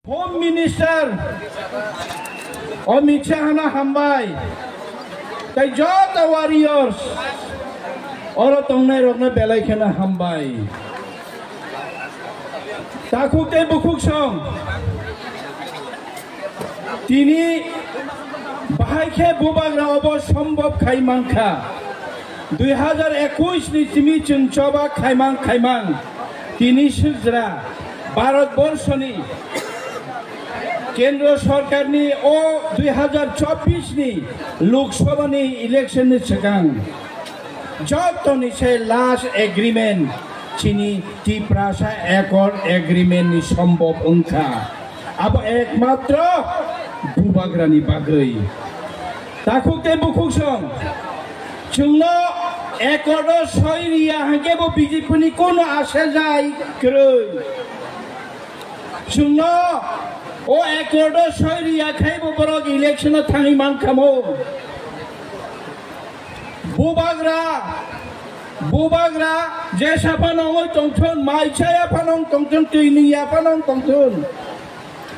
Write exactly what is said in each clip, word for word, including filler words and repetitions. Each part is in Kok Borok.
Home Minister Amit Shah no hambai, tei joto warriors oro tongnai rokno belai kheno hambai. Takhuk tei bukhuk song, tini bahai khe bubagra obo sombhob khai mankha. Dui hazar ekush ni simi chwng choba khaimang khaimang tini sijra Bharat Borshoni Kendra Sorkarni o dui hazar chobbish ni Lok Sabha ni election ni swkang jotoni se last agreement chini Tiprasa Accord agreement ni sombhob wngkha. Abo ekmatro bubagrani bagwi. Takhuk tei bukhuk song, chwngno accord o soi riya hwnkhe bo B J P ni kono asha jai kwrwi. Chwngno o accord o soi riya khai bo borok election o thangwi mankha mo. Bubagra, bubagra jesa phano wngwi tongthun, mai chaya phano wng tongthun, twi nungya phano wng tongthun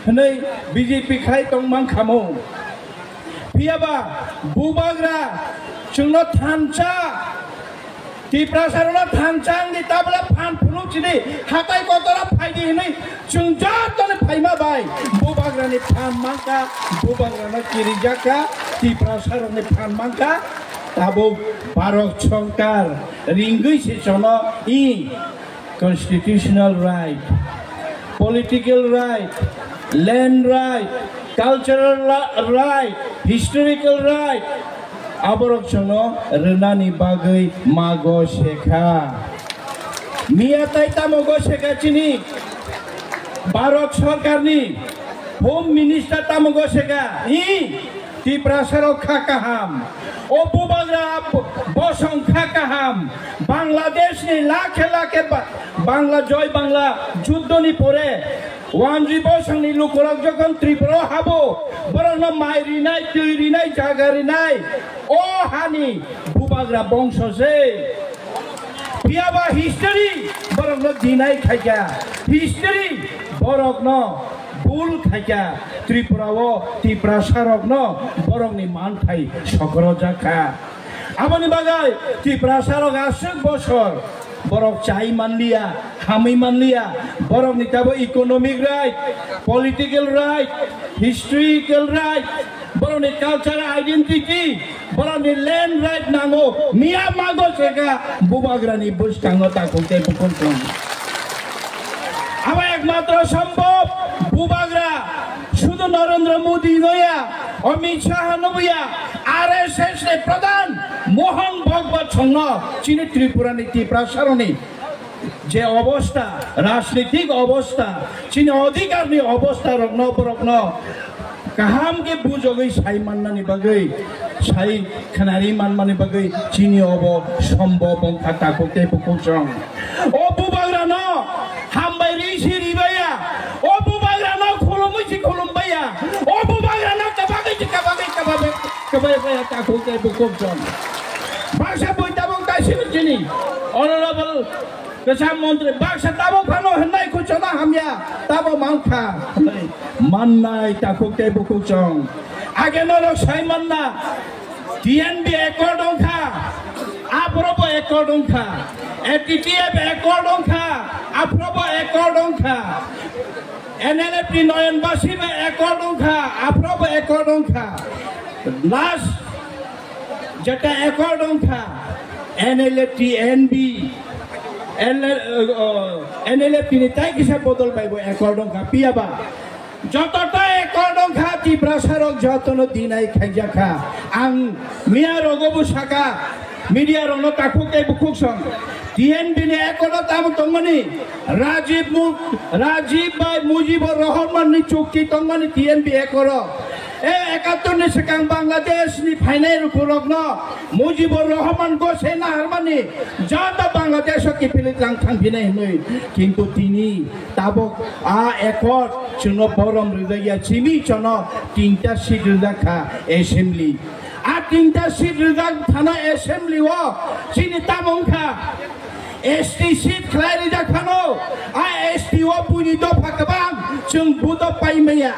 hwnwi B J P khai tong mankha mo. Phiyaba bubagra chwngno thansa, Tiprasarokno thansa wngdi, tabla phan phunuk sidi, hatai kotora phaidi hwnwi chwng jotoni phaima bai bubagrani phan mankha, bubagrano kirijakha, Tiprasarokni phan mankha. Tabuk Bharat Sorkar ringwi se chono i constitutional right, political right, land right, cultural ra-, right, historical right, aborok chwngno rwnani bagwi mago sekha. Miya tai tamo go sekha chini Bharat Sorkarni Home Minister tamo go sekha, i Tiprasarok kha kaham. O bubagra bosong kha kaham. Bangladesh ni lakhe lakhe ba-, Bangla joy Bangla juddho ni pore wanjui bosong ni lukurok jokhon Tripura o habo, borokno mai rinai, twi rinai, jaga rinai, o hani bubagra bongso se. Phiyaba history borokno deny khaikha. History borokno bul khaikha. Tripura o Tiprasarokno borokni manthai sokrojakha. Aboni bagwi Tiprasarok aswk bosor borok chai manliya, hamwi manliya. Borokni tabo economic right, political right, historical right, borokni cultural identity, borokni land right nango, miya mago seka bubagrani bwskango takhuk tei bukhuk song. Abo ekmatro sombhob bubagra sudu Narendra Modi noya, Amit Shah noya, R S S ni pradhan Mohan Bhagwat songno chini Tripura ni Tiprasaroni je obostha, rajnitik obostha, chini odhikarni obostha rokno, borokno kaham khe bujogwi sai mannani bagwi, sai khnari manmani bagwi chini obo sombhob wngkha takhuk tei bukhuk song. O bubagrano hambai ri si ribaya, o bubagrano khulumwi si khulumbaya, o bubagrano kabagwi si kabagwi kabagwi kabagwi baya takhuk tei bukhuk song. Baksa bui tabuk kaisa chini honorable Kwcham montri baksa tabo phano hwnwi kuchona hamya tabo mankha. Mannai takhuk tei bukhuk chwng. Age norok sai manna T N B accord wngkha, aphrobo accord wngkha, A T T F accord wngkha, aphrobo accord wngkha, N L F T Noyon Basi bai accord wngkha, aphrobo accord wngkha. Last jeta accord wngkha N L F T N B, N L, uh, N L F T ni tai kisa bodol bai bo accord wngkha, piyaba. Joto ta accord wngkha, Tiprasa rok joto no deny khaijakha. Ang miya rogo bo saka, media rok no takhuk tei bukhuk song. T N B ni accord o tamo tongmani, Rajiv Mu-, Rajiv bai Mujibur Rahman ni chukti tongmani T N B accord o. E ekattor ni swkang Bangladesh ni phainai rukurokno Mujibur Rahman gose naharmani joto Bangladesh o kiphilwi tlang thangphinai hinwi. Kintu tini tabuk a accord chwngno borom rwjakya, chini chono tinta seat rwjak kha assembly. A tinta seat rwjak thana assembly o chini tamo wngkha S T seat khlai rijak phano, a S T o buini dopha kwbang chwng budok pai maya.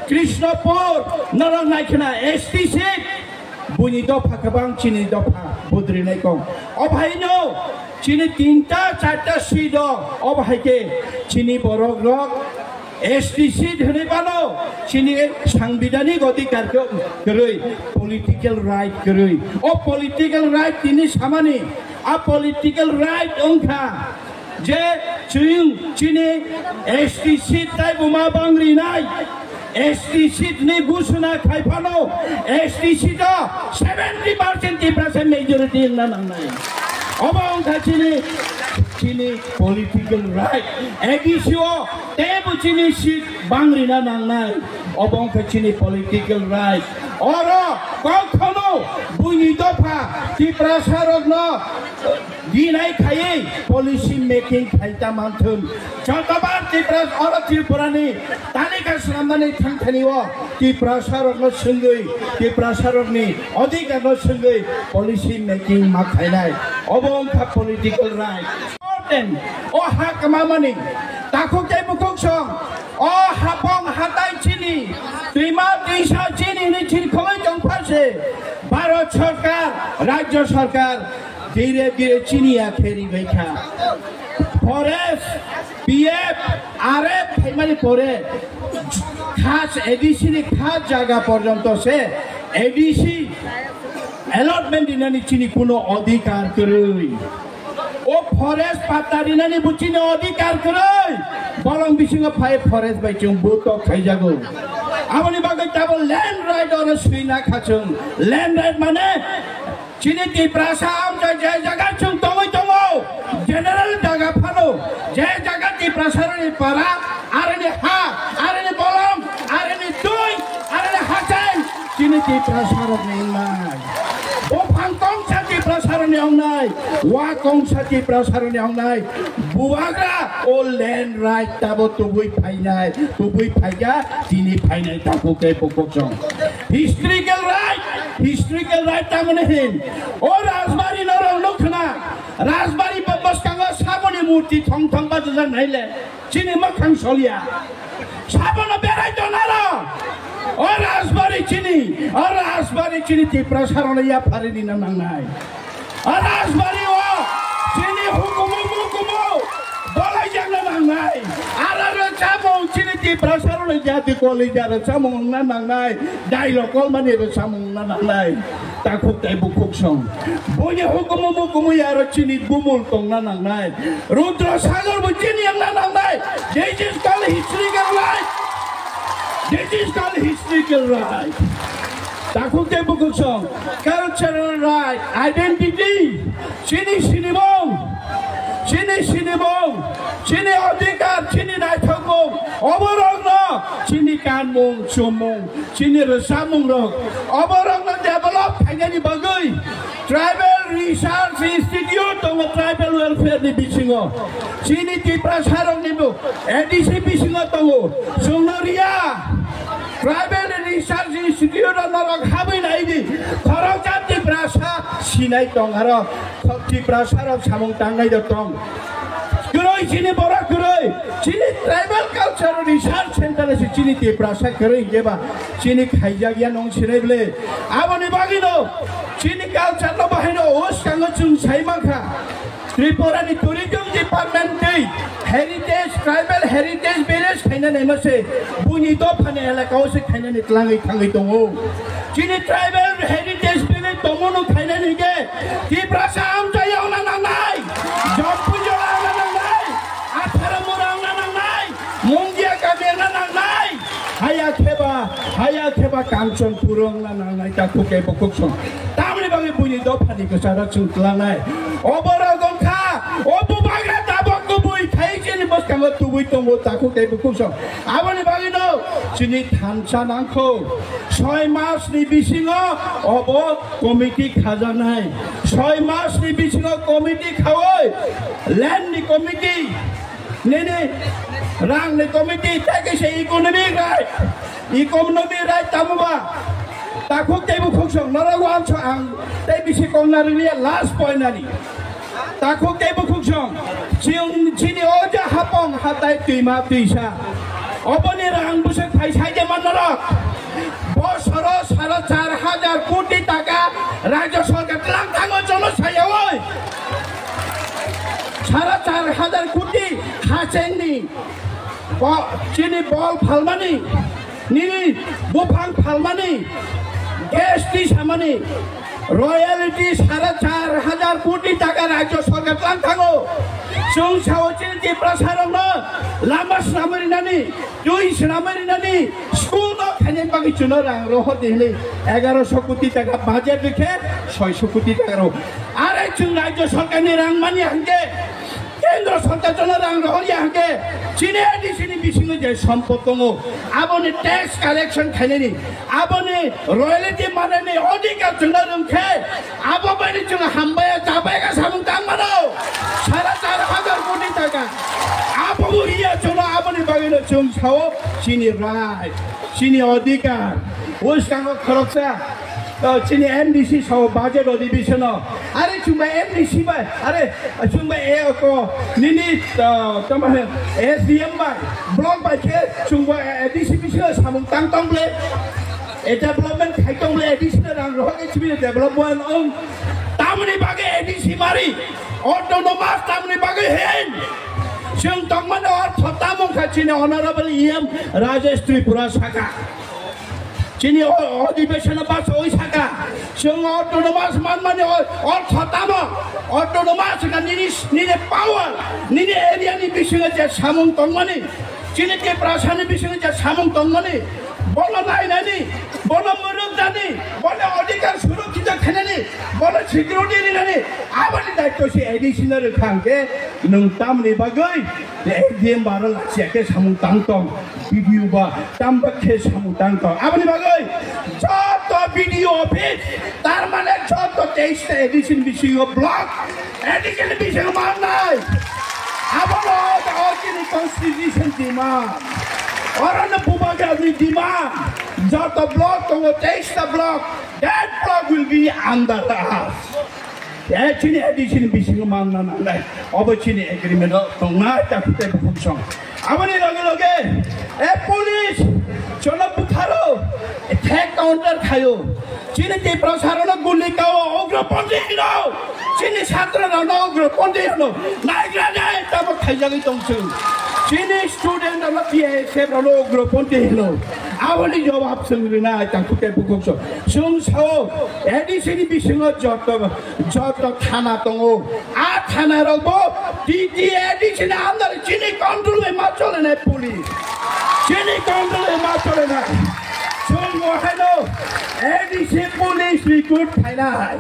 Krishnapur norok naikhwna S T seat buini dopha kwbang chini dopha budrinai kong. Obhaino chini tinta charta seat o, obhaike chini borok rok S T seat hwnwi bano chini sangbidanik odhikar kwrwi, political right kwrwi. O political right tini samani, a political right wngkha je chwng chini S T seat tai buma bangrinai, S T seat ni gusuna khai phano S T seat o seventy percent Tiprasa majority wngna nangnai. Obo wngkha chini, chini political right. A D C o teibo chini seat bangrina nangnai. Obo wngkha chini political right. Oro kokhono buini dopha Tiprasa rokno dinai khaiwi policy making khaita manthun. Jotobar Tipra, oro Tripurani talika swnamnani thangthani o Tiprasa rokno swngwi, Tiprasa rokni odhikar no swngwi policy making ma khainai. Obo wngkha political right. Important. O ha kwmamani takhuk tei bukhuk song. O hapong hatai chini, twima twisa chini ni chirkhogwi tongphase. Bharat Sarkar, Rajya Sarkar, dire dire chini ya kheri bai kha. Forest, P F, R F phaimani pore khas A D C ni khas jaga porjonto se A D C allotment dinani chini kuno odhikar kwrwi. O forest patta rinani bo chini odhikar kwrwi. Bolong bisingo phai forest bai chwng butok khaijago. Aboni bagwi tabuk land right oro swina kha chwng. Land right mane chini Tiprasa amchai je jaga chwng tongwi tongo, general jaga phano, je jaga Tiprasa rokni para, aroni ha, aroni bolong, aroni twi, aroni hachai, chini Tiprasa rokni wngnai. Buphang kongsa Tiprasa rokni wngnai, wa kongsa Tiprasa rokni wngnai. Bubagra o land right tabo tubui phainai, tubui phaikha, chini phainai takhuk tei bukhuk song. Historical right, historical right tamoni hin. O Rajbari norok nukhna, Rajbari bwskango saboni murti thong thong bajajak naile, chini mwkhang solia. Sabono berai tonaro. O Rajbari chini, o Rajbari chini Tiprasa rokno yapharini na nangnai. Rajbari o chini hukumu mukumu bolai jakna nangnai. Aro rwchapmung chini Tiprasa rokni jati kolija rwchapmung wngna nangnai. Dailok kolmani rwchapmung wngna nangnai. Takhuk tei bukhuk song. Buini hukumu mukumu aro chini bumul tongna nangnai. Rudra Sagar bo chini wngna nangnai. This is called historical right. This is called historical right. Takhuk tei bukhuk song, cultural right, identity, chini sinimung, chini sinimung, chini odhikar, chini naithokmung, oborokno chini kanmung, chumung, chini rwchapmungrok, oborokno develop khainani bagwi Tribal Research Institute tongo, Tribal Welfare ni bisingo. Chini Tiprasa rokni bo A D C bisingo tongo. Chwngno riya. Tribal Research Institute o norok habwi nai di. Khoroksa Tiprasa sinai tong aro. Tiprasa rok samung tangnai rok tong. Kwrwi chini borok kwrwi. Chini Tribal Culture Research Center se chini Tiprasa kwrwi hwnkhe ba chini khaijak ya nung sinai bwle. Aboni bagwi no chini culture no bahai no o skango chwng sai mankha. Tripura ni Tourism Department tei Heritage, Tribal Heritage Village khaina naima se buini dophani elaka o se khainani tlangwi thangwi tongo. Chini Tribal Heritage Village tongmano khainani hwnkhe Tiprasa amchai wngna nangnai, Jompuijora wngna nangnai, Atharamura wngna nangnai, Mungia kami wngna nangnai, haya kheba, haya kheba Kanchanpur wngna nangnai, takhuk tei bukhuk song. Tamni bagwi buini dophani kwcharo chwng tlangnai. Oborok wngkha, o bubagra tabok kubui khai chini bwskango tubui tongo, takhuk tei bukhuk song. Aboni bagwino chini thansa nangkho. Soi mas ni bisingo obo committee khajaknai. Soi mas ni bisingo committee khaui, land ni committee, nini rang ni committee, tei kaisa economic right, economic right tamo ba? Takhuk tei bukhuk song norok wansuk ang tei bisi kongna rwliya last point ani. Takhuk tei bukhuk song, chwng chini o je hapong hatai twima twisa. Oboni rang bwswk phai sai de man norok. Bosoro sara char hajar koti taka rajya sarkar tlang thango jono sayawi. Sara char hajar koti hachengni bo-, chini bol phalmani, nini buphang phalmani, gas twi samani, royalty sara char hajar koti taka rajya sarkar tlang thango. Chwng sao chini Tiprasa rokno lama swnamwi rinani, twi swnamwi rinani, school no khainani bagwi chwngno rang rohor di hwnwi egaroso koti taka budget rikhe soiso koti taka rw. Are chwng rajya sarkarni rang mani hwnkhe Kendra sarkar jono rang rohorya hwnkhe chini A D C ni bisingo je sompot tongo, aboni tax collection khainani, aboni royalty manani odhikar chwngno rwngkhe, abo baini chwng hambaya chabaya kha samung tang mano, sara char hajar koti taka. Abo bo iya chwngno aboni bagwino chwng sao chini right, chini odhikar. Bwskango khoroksa, uh, chini M D C sao budget odhibishono. Are chwngba M D C bai, are chwngba e ko nini, uh, tamo he S D M bai, block bai khe chwngba A D C bisingo samung tang tong ble. E development khai tong ble, A D C no rang rohor khe chini development ong. Tamoni bagwi A D C mari, autonomous tamoni bagwi hin. Chwng tongmani ortho tamo kha chini honorable E M Rajesh Tripura saka. Chini o, odhibeshono bachawi saka, chwng autonomous manmani o, ortho tamo, autonomous wngkha nini, nini power, nini area ni bisingo je samung tongmani, chini Tiprasa ni bisingo je samung tongmani, bono nainani, bono mwrwknani, bono odhikar surokkhito khainani, bono security rinani, aboni daityo se A D C no rwkha hwnkhe nwng tamni bagwi S D M baro lachiya khe samung tang tong, B D O ba tamba khe samung tang tong. Aboni bagwi joto B D O office, tar mane joto teis ta A D C ni bisingo block, A D C ni bisingo mannai. Abono o chini constitution demand. Orono bubagrani demand. Joto block tongo, teis ta block. That block will be under us. E chini A D C ni bisingo manna nangnai. Obo chini agreement o tongnai, takhuk tei bukhuk song. Aboni loge loge, e police, jono butharo, attack counter khayo. Chini Tiprasa rokno guli kao, ugroponthi hino. Chini chhatra rokno ugroponthi hino. Naigra nai, tamo khaijagwi tong chwng. Chini student rokno T S F rokno ugroponthi hino. Aboni jawab chwng rinai, takhuk tei bukhuk song. Chwng sao, A D C ni bisingo joto Joto thana tongo, a thana rokbo T T A D C ni under chini control bai ma cholenai police. Chini control bai ma cholenai. Chwng bo haino A D C police recruit khainai.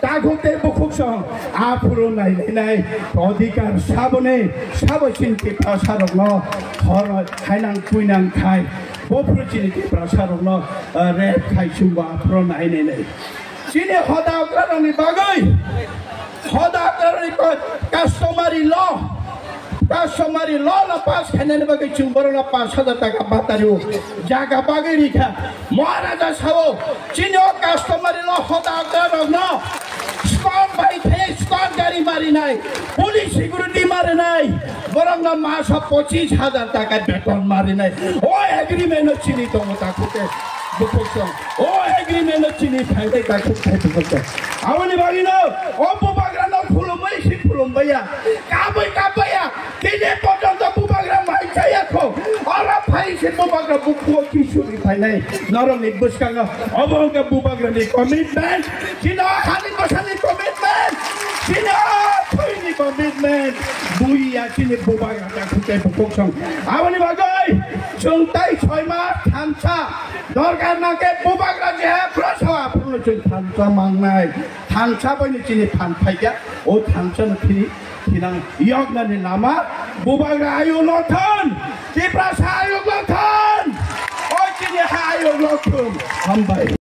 Takhuk tei bukhuk song aphuru nailainai odhikar saboni sabo chini Tiprasa rokno hor khainang tuinang khai. Bophuru chini Tiprasa rokno, uh, rape khai chwngbo aphuru nainai nai. Chini hoda okrarokni bagwi, hoda okrarokni pa-, customary law, customary law no pass khainani bagwi chwng borokno pash hajar taka batario jaga bagwi rikha. Maharaja sao, chini o customary law hoda okrarokno stop bai khe stop gari marinai, police security marinai, borokno maso pochis hajar taka beton marinai. O agreement no chini tongo takhuk tei bukhuk song. O agreement no chini phainai takhuk tei bukhuk song. Aboni bagwino o bubagrano khulumwi si khulumbaiya, kabwi kabbaiya, tini pojonto bubagra mai chaya kho. Oro phai se bubagra bukhugo kisuri phainai. Norokni bwskango obo wngkha bubagrani commitment. Chini o hani bwsani commitment. Chini o thwini commitment. Buiya chini bubagra takhuk tei bukhuk song. Aboni bagwi chwng tai soi mas thansa dorkar nangkhe bubagra je phuru sao aphuru chwng thansa mangnai. Thansa bai ni chini phan phaikha. O thansa no phini thinang yoknani lama bubagra ayuk lokthon. Tiprasa ayuk lokthon. O chini ha ayuk lokthon. Hambai.